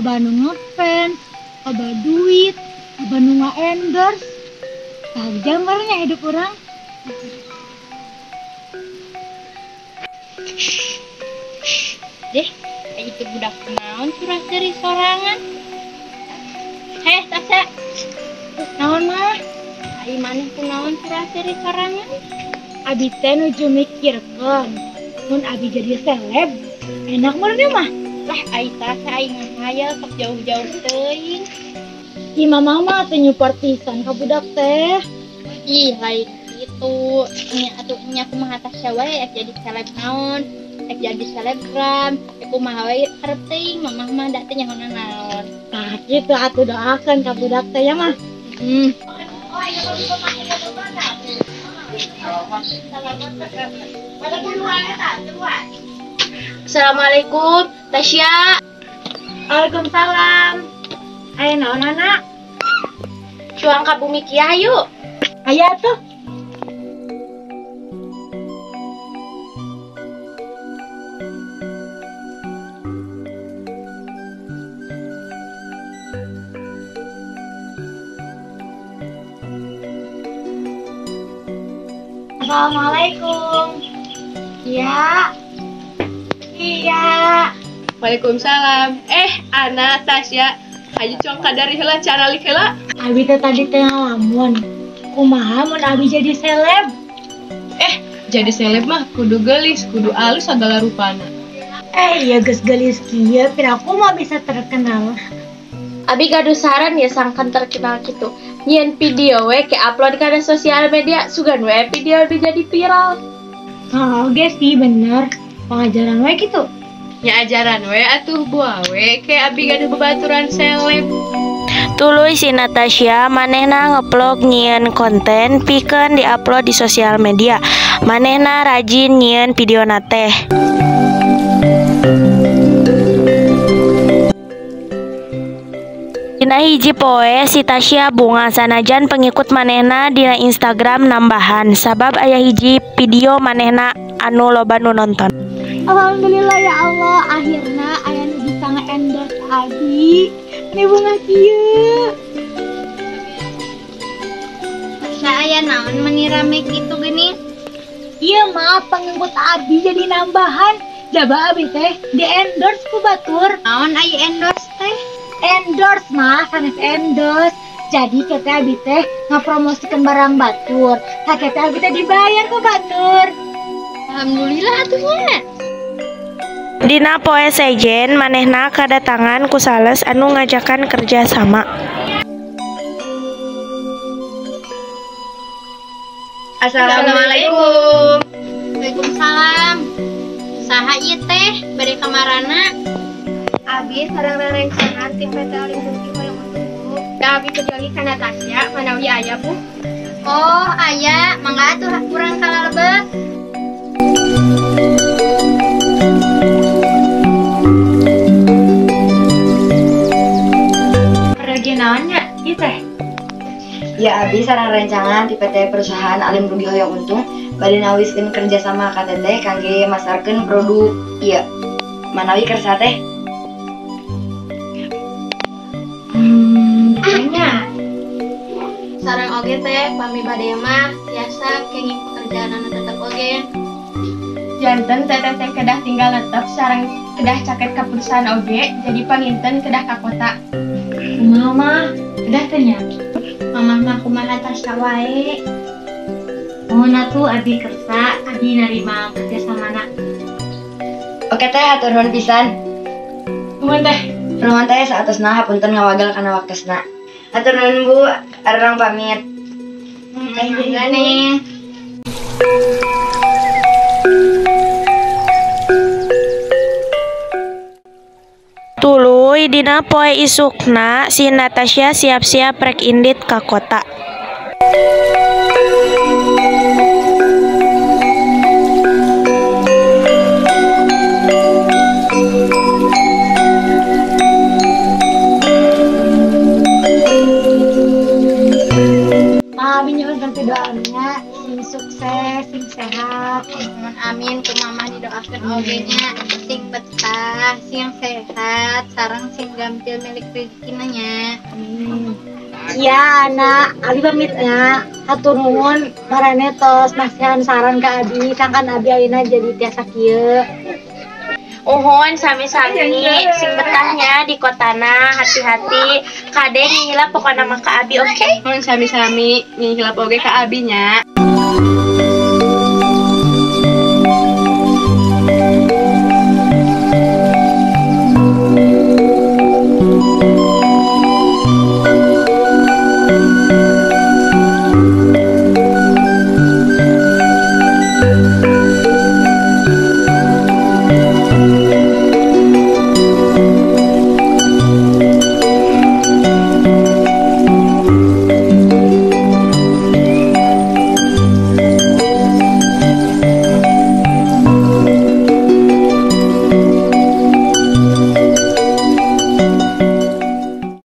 Loba nu ngefans, loba duit, loba nu nga-endorse. Bagja meureun hidup urang. Deh, itu budak naon curah seuri sorangan. Heh, Tasya. Naon mah? Ai maneh kunaon curah seuri sorangan? Abi teh nuju mikirkeun mun abi jadi seleb, enak meureun mah. Lah ai Tasya ai ngahayal sok jauh-jauh teuing. Ih mama mah teh nyupport pisan ka budak teh. Ih, lain kitu. Nya atuh nya kumaha Tasya wae ek jadi seleb naon? Ek jadi selebgram, ek kumaha wae karep teuing mamah mah da teh nyaho naon. Tah kitu atuh doakeun ka budak teh ya mah. Assalamualaikum, Tasya. Waalaikumsalam. Aya naon anak? Cuang ka bumi kieu yuk. Aya tuh. Assalamualaikum. Iya. Iya. Waalaikumsalam. Ana Tasya. Hayu cuang kadari heula caralik heula. Abi teh tadi teh ngalamun. Kumaha mun abi jadi seleb? Jadi seleb mah kudu geulis, kudu alus sagala rupana. Iya geus geulis kieu, piraku mah bisa terkenal. Abi gaduh saran ya sangkan terkenal gitu. Nyieun video we ke upload kana sosial media, sugan we video udah jadi viral. Oh, oke sih bener. Pengajaran we gitu. Nya ajaran we atuh buah we ke abi gaduh babaturan seleb. Tuluy si Natasha manehna ngevlog nyieun konten pikeun diupload di sosial media. Manehna rajin nyieun videona teh. Dina hiji poe si Tasya bunga sanajan pengikut manehna dina Instagram nambahan sabab aya hiji video manehna anu loba nu nonton. Alhamdulillah ya Allah, akhirna aya nu bisa nge-endorse abi. Ini bunga kieu. Tasya aya naon meuni rame kitu geuning? Ieu mah pengikut abi jadi nambahan. Jaba abi teh di-endorse ku batur. Naon aya endorse teh? Endorse mah sanes endorse. Jadi kita abi teh ngapromosikeun barang batur. Tah kita abi teh dibayar ku batur. Alhamdulillah atuh nya. Dina poe sejen manehna kadatangan ku sales anu ngajakan kerja sama. Assalamualaikum. Waalaikumsalam. Saha ieu teh bade kamarana? Abi sareng rerencangan tim PT Alim Rugi hoyong untung Bu. Da abi kejuali ka Natasya manawi aya Bu. Oh, aya, mangga atuh kurang kalalebet. Pergi naonnya ieu teh? Ya abi sareng rencangan di PT Perusahaan Alim Rugi Hoyong Untung bade nawiskeun kerja sama ka teteh kangge masarkeun produk ieu. Manawi kersa teh? Kayaknya sareng oge teh pami bade mah tiasa kenging pekerjaan anu tetep oge. Janten teteh teh kedah tinggal netep sareng kedah caket ka perusahaan oge jadi panginten kedah ka kota. Kumaha mah kedah teh nya? Mamah mah kumaha Tasya wae. Mohon atuh abi kersa abi narima kerja samana. Oke teh hatur nuhun pisan. Nuhun teh. Nuhun teh saatosna hapunten ngawagel kana waktosna. Hatur nuhun Bu, arurang pamit. Mangga neng. Tuluy dina poe isukna si Natasha siap-siap rek indit ka kota. Mami nyuhun ganti doanya, sing sukses, sing sehat. Mun amin, ku Mama didoakeun oge nya, sing betah, sing sehat, sareng sing gampil milik rezekina nya. Ya anak, abi pamitnya. Hatur nuhun maraneh tos masihan saran ka abi, sangkan abi ayeuna jadi tiasa kieu. Uhun, sami-sami, sing betahnya di kotana, hati-hati. Kade nyilap pokokna mah ka abi, oke? Mun sami-sami, nyilap oge ka abi nya.